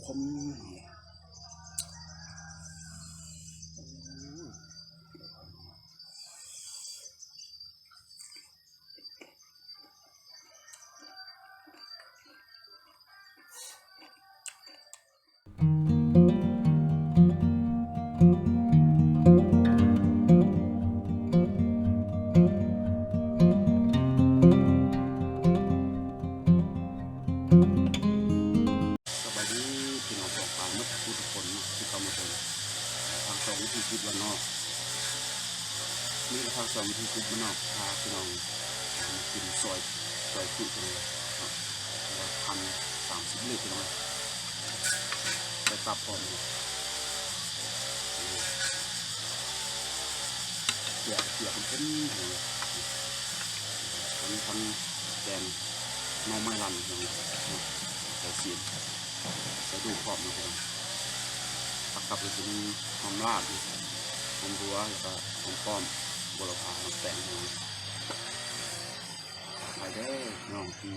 ຂົມ. ສະບາຍດີພີ່ນ້ອງປ້ອງປາຍໝົດທຸກຄົນເນາະ ທີ່ເຂົ້າມາເບິ່ງທາງຊ່ອງວິຖີຊີວິດບ້ານນອກ. ນີ້ກະທາງຊ່ອງວິຖີຊີວິດບ້ານນອກ ພາພີ່ນ້ອງມາກິນຊອຍ ຊອຍຈຸພີ່ນ້ອງເນາະ ພັນສາມສິບເລີຍພີ່ນ້ອງ. ໄດ້ຕັບພ້ອມ ເກືອ ເກືອເປັນ ອັນນີ້ທັງແກງໜໍ່ໄມ້ລັນ ໃສ່ຊີ້ນ ໃສ່ດູກພ້ອມເນາະພີ່ນ້ອງ. ຜັກກັບ ແລ້ວຊິມີຫອມລາດ ຫອມບົວ ແລ້ວກະຫອມປ້ອມ ບົວລະພາ ໝາກແຕງ. ໄປເດີພີ່ນ້ອງ ທີ່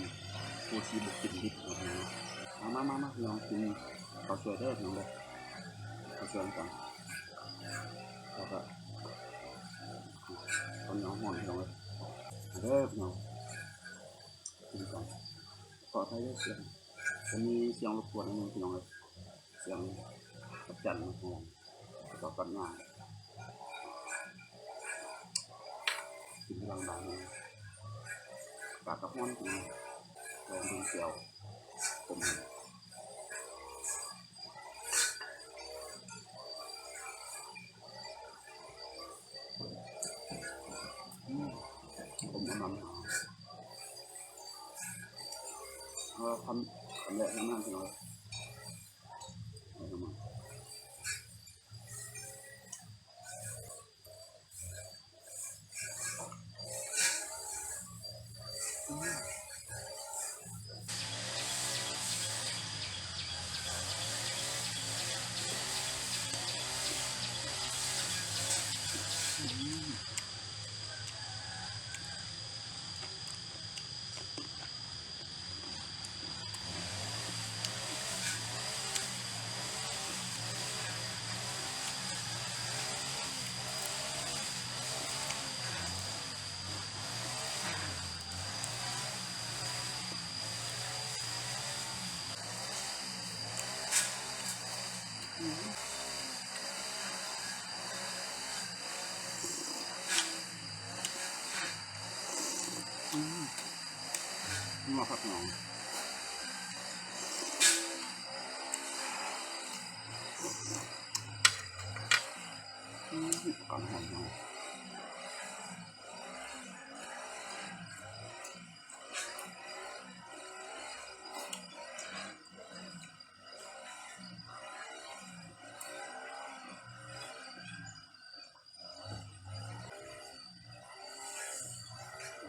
ຜູ້ທີ່ບໍ່ກິນດິບເນາະ. ມາ ມາ ມາ ມາ ພີ່ນ້ອງ ກິນເຂົ້າສວຍເດີພີ່ນ້ອງເດີ ເຂົ້າສວຍນຳກັນ. ແລ້ວກະເຂົ້າໜຽວຮ້ອນພີ່ນ້ອງເອີຍ ມາເດີພີ່ນ້ອງ ກິນນຳກັນ. ຂໍອະໄພເດີສຽງ ຈະມີສຽງລົບກວນໜ້ອຍໜຶ່ງພີ່ນ້ອງເອີຍ ສຽງພະຈັນນະ ຮ້ອງ ແລ້ວກໍກັບຫຍ້າ ກິນກຳລັງບາງ ປາກະພອນ ກິນ ແກງເປັນແຈ່ວ ຕົ້ມ ອືມ ຕົ້ມນ້ຳມັນ ເອີ ຄຳ ຄຳແລກ ຄຳນັ້ນ ພີ່ນ້ອງ. ອືມ ນົວຄັກນ້ອງ ອືມ ການຫອມເນາ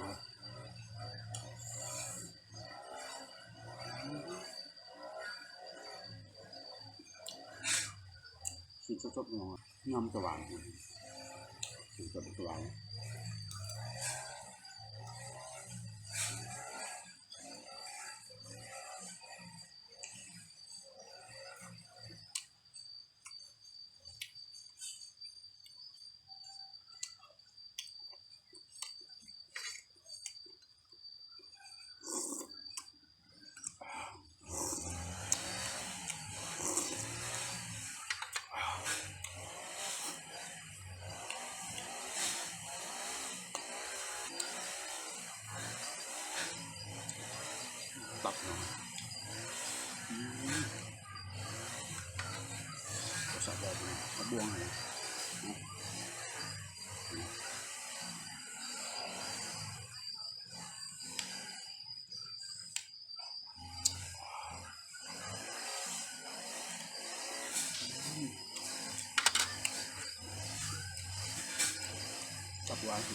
ະ. ຊີ້ນສົດໆ ພີ່ນ້ອງ ຍຳຈະຫວານ ຊີ້ນສົດຈະຫວານ. ຕັບເນາະ ອືມ ແຊບຫຼາຍ ເອົາບ່ວງໃຫ້ ຈັບໄວ້ ແ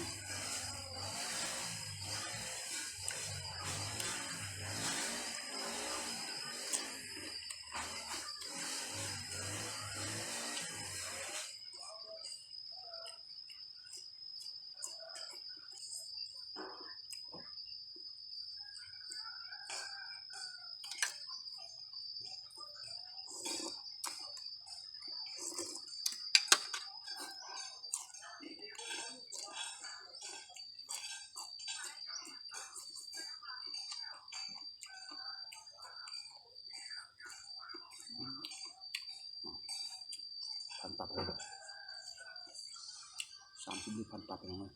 ປັບເລີຍ ສາມສິບລິບພັນປັບ ພີ່ນ້ອງເອີຍ.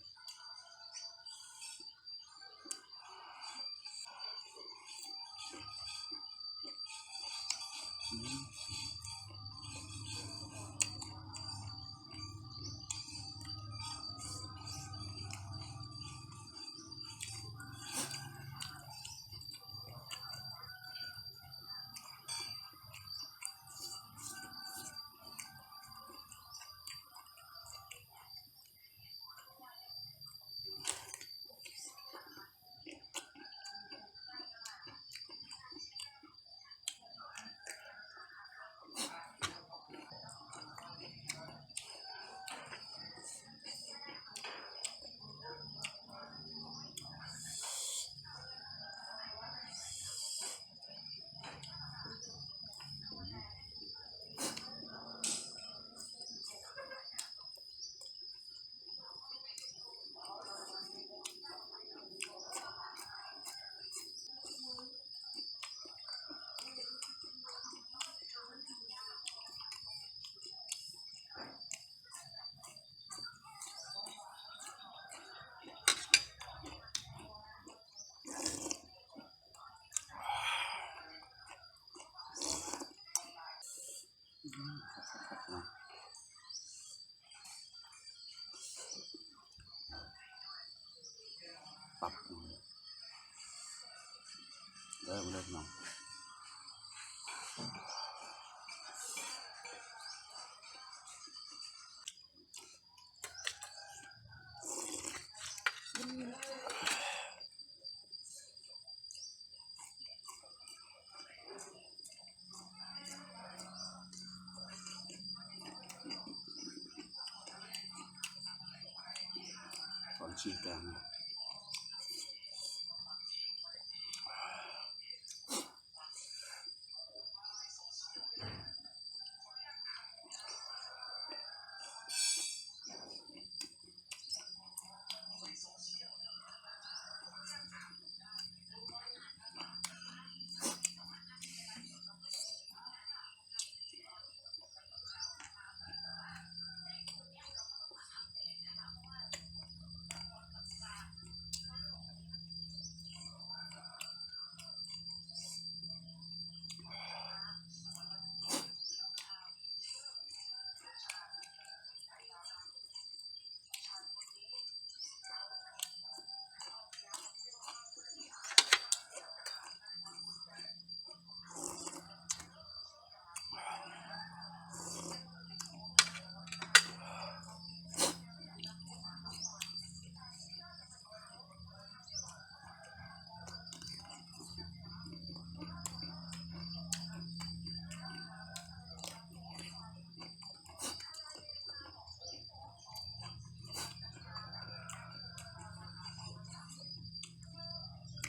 ປັບ ເດີ ເດີພີ່ນ້ອງ. ຕອນຊີ້ແກງ.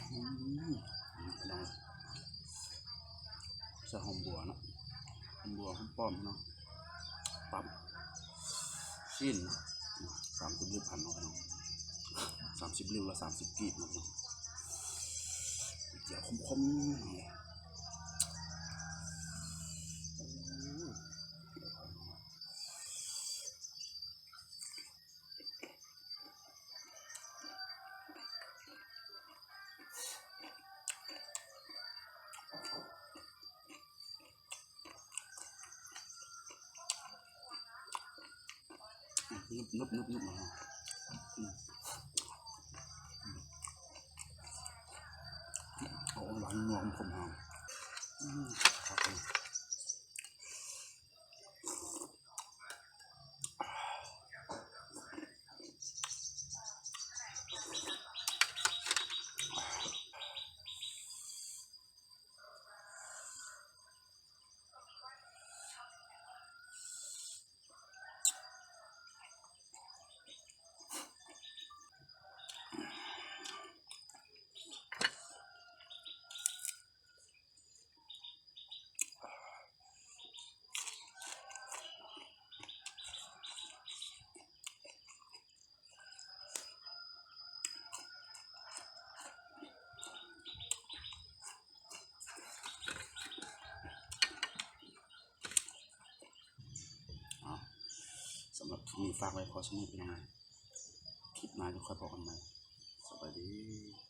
ອືມ ພີ່ນ້ອງ ໃສ່ຫອມບົວເນາະ ຫອມບົວ ຫອມປ້ອມເນາະ ປັບຊີ້ນ ສາມສິບລິບພັນເນາະ ພີ່ນ້ອງ ສາມສິບລິບລະສາມສິບກີບເນາະ ພີ່ນ້ອງ ແຈ່ວຂົມໆ. ນຸບໆໆໆ ອືມ ອືມ ເອົາຫວານນົວຂົມໆ ຫອມ ອືມ ຄັກເລີຍ. ສຳລັບຄລິບນີ້ຝາກໄວ້ພໍສ່ຳນີ້ ພີ່ນ້ອງ. ຄລິບໜ້າຈະຄ່ອຍພໍ້ກັນໃໝ່. ສະບາຍດີ.